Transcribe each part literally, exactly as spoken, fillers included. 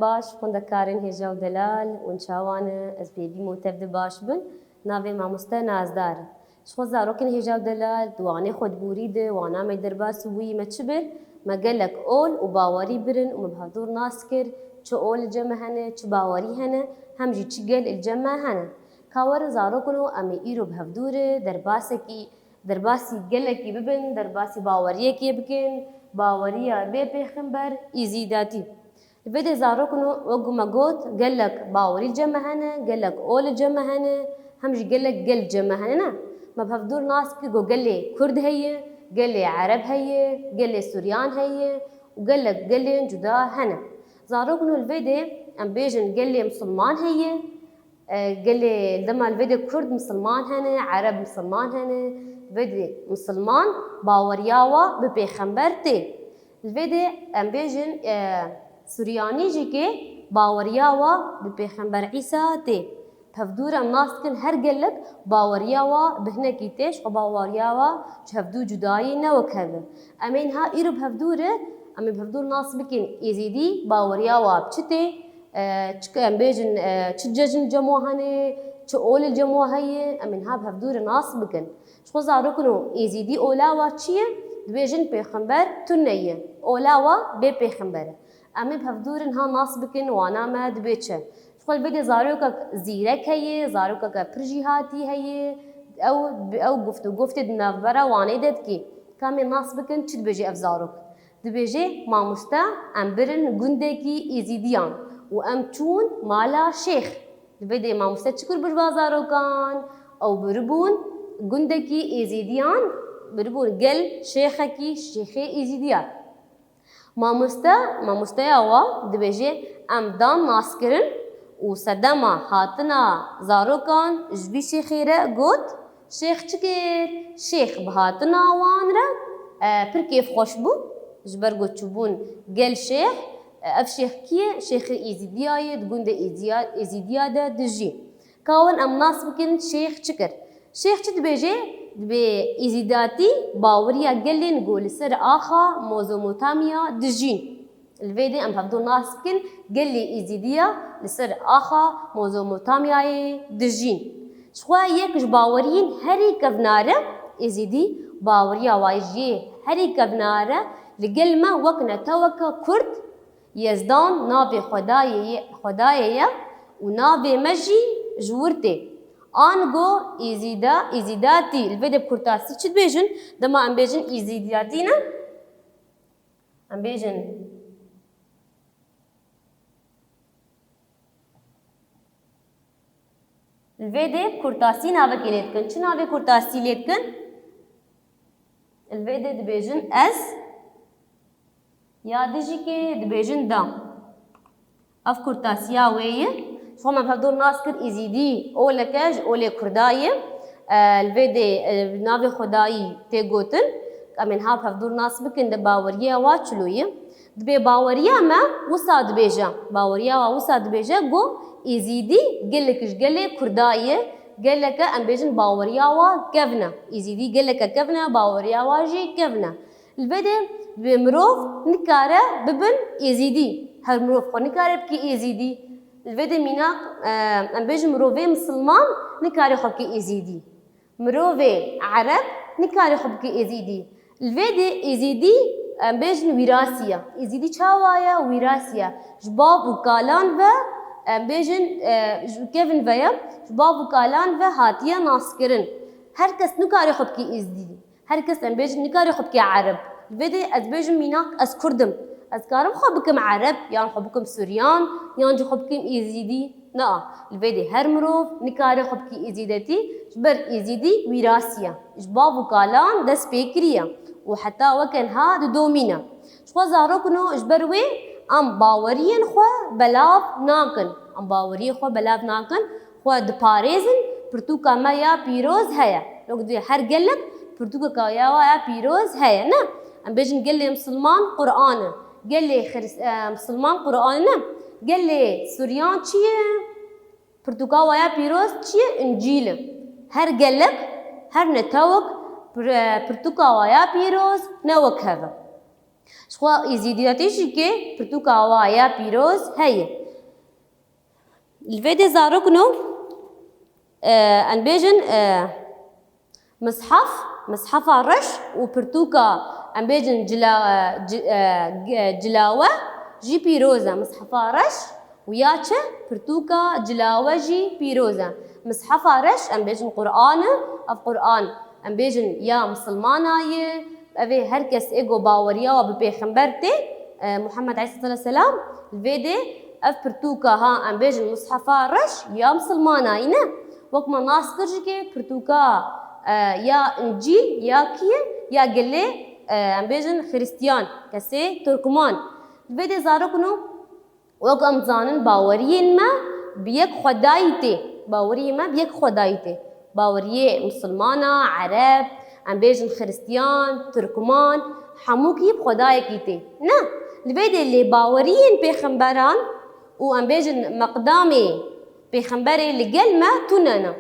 Baş, xwendekarên hêja û delal, hûn çawa ne? Ez pêvî me tev de baş bin. Navê mamoste Nazdar. Ji xwe zarokên hêja û delal, di wanê xwe di borî de, wana me derbas bûyî me çi bir? Me gelek ol û bawerî birin û me bi hevdor nas kir, çi ol li cem me hene, çi bawerî hene, hem jî çi gel li cem me hene. Ka werin zarokno, em ê îro bi hevdû re derbasekî, derbasî gelekî bibin, derbasî baweriyekê bikin, baweriya bê pêxember, îzîdatî. Li vê de zarokno, wek ku me got, gelek bawerî li cem me hene, gelek ol li cem me hene, hem jî gelek gel li cem me hene, ne? Me bi hevdû re nas kir ku gelê Kurd heye, gelê Ereb heye, gelê Suryan heye û gelek gelên cuda hene. Zarokno, li vê de em bêjin gelê Misilman heye, E, gelê, dema li vê de Kurd misilman hene, Ereb misilman hene, vê de misilman baweriya wa bi pêxember tê. Li vê de em bêjin, e, Suryanî jî kê baweriya wa bi pêxember Îsa tê. Hevdû re em nas dikin her gelek baweriya wa bi hinekî tê, ji xwe baweriya wa ji hevdû cudayî ne wek hev e. Em ê niha îro bi hevdû re, em ê bi hevdû re nas bikin Êzîdî baweriya wa bi çi tê, E, çi em bêjin, e, çi cejn cem wa hene, çi ol li cem wa heye, em ê niha bi hevdû re nas bikin. Ji xwe zarokno, Êzîdî ola wa çi ye? Dibêjin pêxember tune ye. Ola wa bê pêxember e. Em ê bi hevdû re niha nas bikin, wana me dibê çi. Ji xwe li vê de zarokek zîrek heye, zarokeke pir jîhatî heye. Ew, ew guft û guftê di navbera wanê de dike. Ka em ê nas bikin, çi dibêje ev zarok? Dibêje, mamoste, em birin gundekî Êzîdiyan û em çûn mala şêx. Li vê de mamoste çi kir bi va zarokan? Ew biribûn gundekî Êzîdiyan, biribûn gel şêxekî, şêxê Êzîdiya. Mamoste, mamosteya wa dibêje, em dan naskirin û sedema hatina zarokan ji vî şêxê re got, Şêx çi kir? Şêx bi hatina wan re, e, pir kêfxweş bû. Ji ber ku çûbûn gel şêx, e, ev şêx kî ye? Şêxê Êzîdiya ye, di gundê Êziya-, Êzîdiya de dijî. Ka werin em nas bikin şêx çi kir? Şêx çi dibêje? Dibê Êzîdatî baweriya gelên ku li ser axa Mezopotamya dijîn. Li vê de em hevdû nas bikin, gelê Êzîdiya li ser axa Mezopotamyayê dijîn. Ji xwe yek ji baweriyên herî kevnar e, Êzîdî baweriya wa yê herî kevnar e, li gel me wek neteweke Kurd, Yezdan navê Xwedayê ye, Xwedayê ye û navê me jî ji wir tê. Ango Êzîda, Êzîdatî, li vê de bi kurtasî çi dibêjin? Dema em bêjin Êzîdatî ne? Em bêjin. Li vê de kurtasî navekê lê dikin. Çi navê kurtasî lê dikin? Li vê de dibêjin ez, ya dijîkê dibêjin da. Ev kurtasiya wê ye. Ji xwe me bi hevdor nas kir Êzîdî oleke ji olê Kurda ye. E, li vê de, e, navê Xwedayî tê gotin. Em ê niha bi hevdor nas bikin de baweriya wa çilo ye. Dibê baweriya me wisa dibêje. Baweriya wa wisa dibêje ku Êzîdî gelek ji gelê Kurda ye. Geleke em bêjin baweriya wa kevn e. Êzîdî geleke kevn e, baweriya wa jî kevn e. Li vê de bi mirov nikare bibin Êzîdî. Her mirov xwe nikare bike Êzîdî. Li vê de mînak, e, em bêjin mirovê misilman nikare xwe bike Êzîdî. Mirovê Ereb nikare xwe bike Êzîdî. Li vê de Êzîdî, em bêjin wîrasî ye. Êzîdî çawa ye? Wîrasî ye. Ji bav û kalan ve, em bêjin, e, ji kevin ve ye. Ji bav û kalan ve hatiye naskirin. Her kes nikare xwe bike Êzîdî. Her kes em bêjin nikare xwe bike Ereb. Li vê de ez bêjim mînak ez Kurd im. Ez karim xwe bikim Ereb, yan xwe bikim Suryan, yan jî xwe bikim Êzîdî. Na, li vê de her mirov nikare xwe bike Êzîdetî, ji ber Êzîdî wîrasî ye. Ji bav û kalan dest pê kiriye û heta weke niha didomîne. Ji xwe zarokno ji ber wê em baweriyên xwe belav nakin. Em baweriyê xwe belav nakin. Xwe diparêzin, pirtûka me ya pîroz heye. Wek dibê her gelek pirtûkeka ya wa ya pîroz heye, ne? Em bêjin gelê misilman Quran e. Gelê Xris-, e, misilman Quran e, ne? Gelê Suryan çi ye? Pirtûka wa ya pîroz çi ye? Încîl e. Her gelek, her netewek pir-, e, pirtûka wa ya pîroz ne wek hev e. Ji xwe Êzîdiyetê jî kê pirtûka wa ya pîroz heye. Li vê dê zarokno, e, em bêjin, e, mishaf, mishefa reş û pirtûka, em bêjin cila-, e, ci-, e, g-, e, cilawe jî pîroz e. Mishefa reş û ya çi? Pirtûka cilawe jî pîroz e. Mishefa reş, em bêjin Quran e, ev Quran, em bêjin ya misilmana ye, ev ê her kes ê ku baweriya wa bi pêxember tê, e, Muhammed aleyhisselatu vesselam, li vê dê ev pirtûka ha, em bêjin mishefa reş ya misilmana ye ne. Wek me nas kir jî kê pirtûka, e, ya Încîl, ya kî ye, ya gelê, e, em bêjin Xiristiyan, kesê Turkman. Li vê dê zarokno, wek em zanin baweriyên me bi yek xwedayî tê. Baweriyên me bi yek xwedayî tê. Baweriyê misilmana, ereb, em bêjin xiristiyan, turkman, hemûkî bi xwedayekî tê. Ne, li vê dê lê baweriyên pêxemberan û em bêjin meqdamê pêxemberê li gel me tune ne.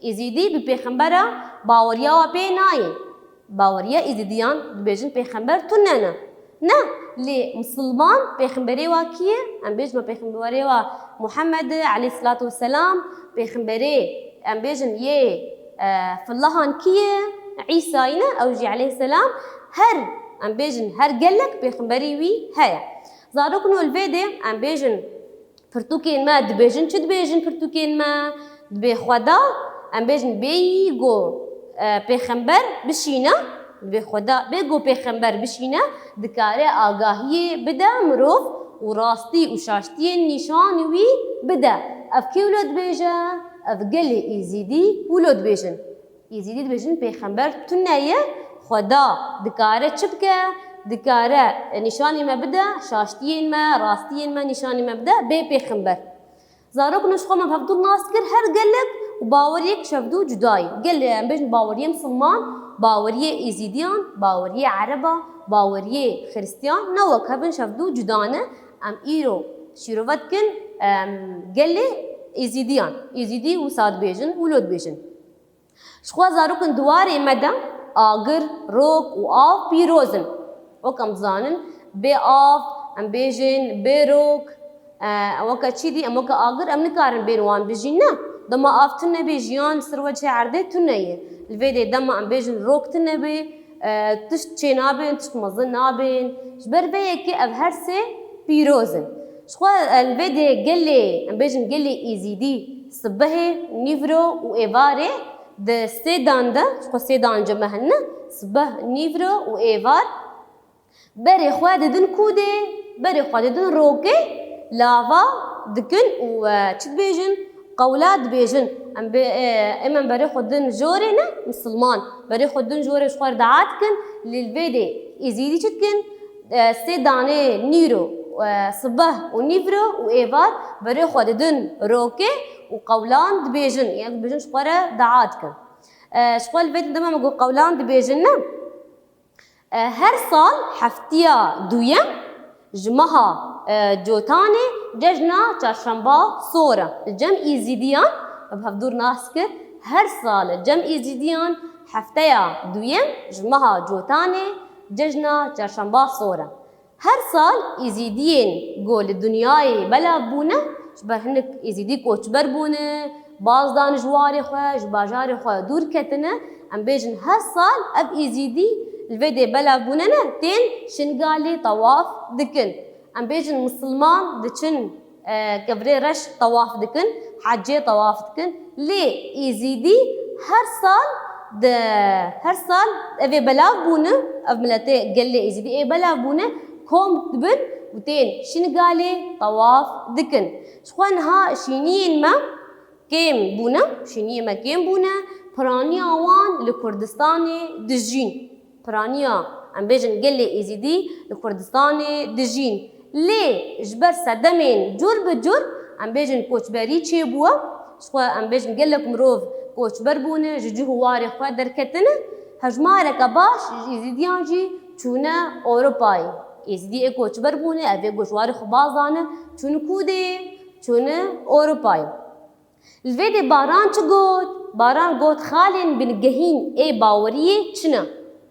Êzîdî bi pêxembera baweriya wa pê nayê. Baweriya Êzîdiyan dibêjin pêxember tune ne. Ne, lê misilman pêxemberê wa kî ye? Em bêjin pêxemberê wa Muhammed e, aleyhisselatu vesselam, pêxemberê, em bêjin, yê, e, fillahan kî ye? Îsayî ne, ew jî aleyhisselam, her, em bêjin, her gelek pêxemberî wî heye. Zarokno li vê dê, em bêjin, pirtûkên me dibêjin, çi dibêjin pirtûkên me? Dibê Xweda, em bêjin, bêyî ku, e, pêxember bişîne, dibê Xweda, bê ku pêxember bişîne, dikare agahiyê bide mirov û rastî û şaştiyên nîşanî wî bide. Ev kê wilo dibêje? Ev gelê Êzîdî wilo dibêjin. Êzîdî dibêjin pêxember tune ye, Xweda dikare çi bike? Dikare nîşanî me bide, şaştiyên me, rastiyên me nîşanî me bide, bê pêxember. Zarokno ji xwe me bi hevdû nas kir, her gelek û baweriyek ji hevdû cuda ye. Gelê em bêjin baweriyê misilman, baweriyê Êzîdiyan, baweriyê ereba, baweriyê xiristiyan, ne wek hev in, ji hevdû cuda ne. Em îro şîrove dikin, em, gelê Êzîdiyan. Êzîdî wisa dibêjin, wilo dibêjin. Ji xwe zarokên di warê me de agir, rok û av pîroz in. Wek em dizanin, bê av, em bêjin, bê rok, e, weke çi dî, em weke agir, em nikarin bên wan bijîn, ne? Dema av tune bê, jiyan li ser wecihê erdê tune ye. Li vê dê dema em bêjin rok tune bê, e, tişt çê nabên, tişt mezin nabên. Ji ber vê yekê ev her sê pîroz in. Ji xwe, e, li vê dê gelê, em bêjin gelê Êzîdî, sibehê, nîvro û êvarê, di sê dan de, ji xwe sê dan cem me hene, sibeh, nîvro û êvar, berê xwe didin kûdê, berê xwe didin rokê, lava dikin û, e, çi dibêjin? Qewla dibêjin. Em bê, e, em, em berê xwe didin jorê ne, misilman. Berê xwe didin jorê, ji xwe re dua dikin, lê li vê dê Êzîdî çi dikin? E, sê danê nîro, e, sibeh û nîvro û êvar berê xwe didin rokê û qewlan dibêjin, yani dibêjin ji xwe re dua dikin. E, ji xwe li vê dema me got qewlan dibêjin ne. E, her sal heftiya duyem ji meha, e, Cotanê cejna Çarşemba Sor e. Li cem Êzîdiyan, bi hevdûr nas kir, her sal li cem Êzîdiyan hefteya duyem ji meha Cotanê cejna Çarşemba Sor e. Her sal Êzîdiyên ku li dinyayê belav bûne, ji ber hinek Êzîdî koçber bûne, baz dan ji warê xwe, ji bajarê xwe dûr ketine, em bêjin her sal ev Êzîdî li vê dê belav bûne ne, tên Şingalê tewaf dikin. Em bêjin misilman diçin, e, kevirê reş tewaf dikin, hecê tewaf dikin. Lê Êzîdî her sal di, her sal ev ê belav bûne, ev miletê gelê Êzîdî ê belav bûne, kom dibin û tên Şingalê tewaf dikin. Ji xwe niha şîniyên me kêm bûne, şîniyê me kêm bûne, piraniya wan li Kurdistanê dijîn. Piraniya, em bêjin, gelê Êzîdî li Kurdistanê dijîn. Lê ji ber sedemên cur bi cur, em bêjin, koçberî çêbûye. Ji xwe, em bêjin, gelek mirov koçber bûne, ji cih û warê xwe derketine. Hejmareke baş ji Êzîdiyan jî çûne Ewropayê. Êzîdî ê koçber bûne, ev ê ku ji warê xwe baz dane, çûne kûdê, çûne Ewropayê. Li vê dê Baran çi got? Baran got, xalên bingehîn ê baweriyê çi ne?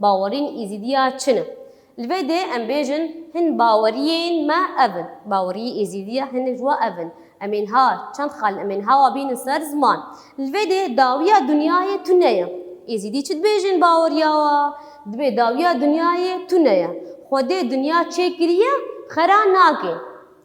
Baweriyên Êzîdiya çi ne? Li vê dê em bêjin hin baweriyên me ev in. Baweriyê Êzîdiya hinek ji we ev in. Em ên ha çend xal em ên hewa bînin ser ziman. Li vê dê dawiya dinyayê tune ye. Êzîdî çi dibêjin baweriya wa? Dibê dawiya dinyayê tune ye. Xwedê dinya çêkiriye, xera nake.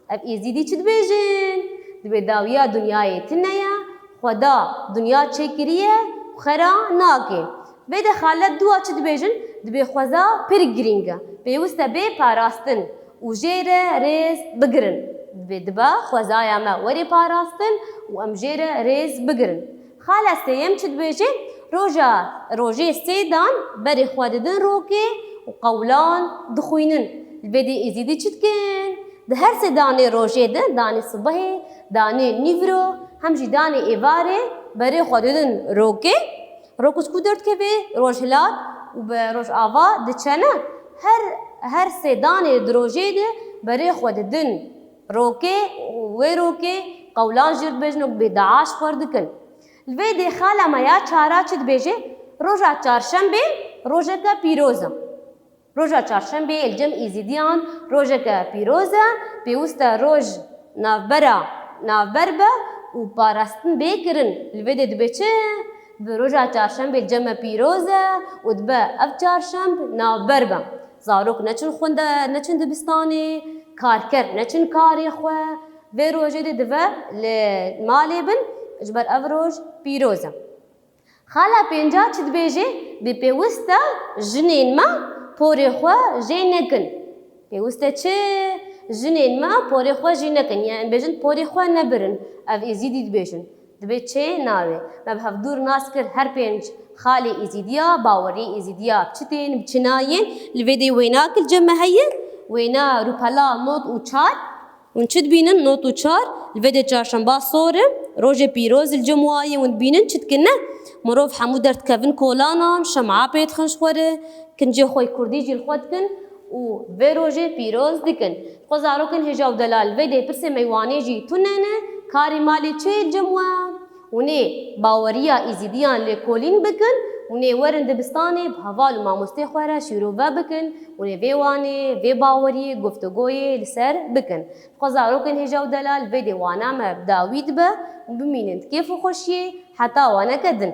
Ev Êzîdî çi dibêjin? Dibê dawiya dinyayê tune ye, Xweda dinya çêkiriye, xera nake. Vê de xalet dua çi dibêjin? Dibê xweza pir girîng e. Pêwist e bê parastin û jê re rêz bigirin. Dibê dibe xwezaya me were parastin û em jê re rêz bigirin. Xala sêyem çi dibêje? Roja, rojê sê dan berê xwe didin rokê û qewlan dixwînin. Li vê dê Êzîdî çi dikin? Di her sê danê rojê de, danê sibehê, danê nîvro, hem jî danê êvarê berê xwe didin rokê. Rok ji ku derdikeve? Rojhilat û bi rojava diçene. Her, her sê danê di rojê de berê xwe didin rokê û wê rokê qewlan jê re dibêjin û bê dua ji xwe re dikin. Li vê dê xala me ya çara çi dibêje? Roja çarşembê rojeke pîroz e. Roja çarşembê li cem Êzîdiyan rojeke pîroz e, pêwist e roj navbera, navber be û parastin bê kirin. Li vê dê dibe çi? Bi roja çarşembê li cem me pîroz e û dibe ev çarşemb navber be. Zarok neçin xwende, neçin dibistanê, karker neçin karê xwe. Vê rojê dê dibe li malê bin, ji ber ev roj pîroz e. Xala pênca çi dibêje? Dê pêwist e jinên me porê xwe jê nekin. Pêwist e çi? Jinên me porê xwe jê nekin. Yan bêjin porê xwe nebirin. Ev Êzîdî dibêjin. Dibê çi? Navê. Me bi hevdûr nas kir her pênc xalê Êzîdiya, baweriyê Êzîdiya bi çi tên, bi çi nayên. Li vê dê wênak li cem me heye. Wêna rûpela nod û çar. Hûn çi dibînin? Nod û çar, li vê dê çarşemba sor e, rojê pîroz li cem wa ye, hûn dibînin çi dikin ne? Mirov hemû derdikevin kolanan, şem'a pê dixin ji xwe re, kincê xwe yê kurdî jî li xwe dikin û vê rojê pîroz dikin. Xwe zarokên hêja û delal vê dê pirsê meywanê jî tune ne, karê malê çi ye li cem we? Hûn ê baweriya Êzîdiyan lêkolîn bikin, hûn ê werin dibistanê bi heval û mamostê xwe re şîrove bikin, hûn ê vê wanê, vê baweriyê, guftugoyê li ser bikin. Xwe zarokên hêja û delal vê dê wana me bi dawî dibe û bimînin di kêf û xweşiyê heta waneke din.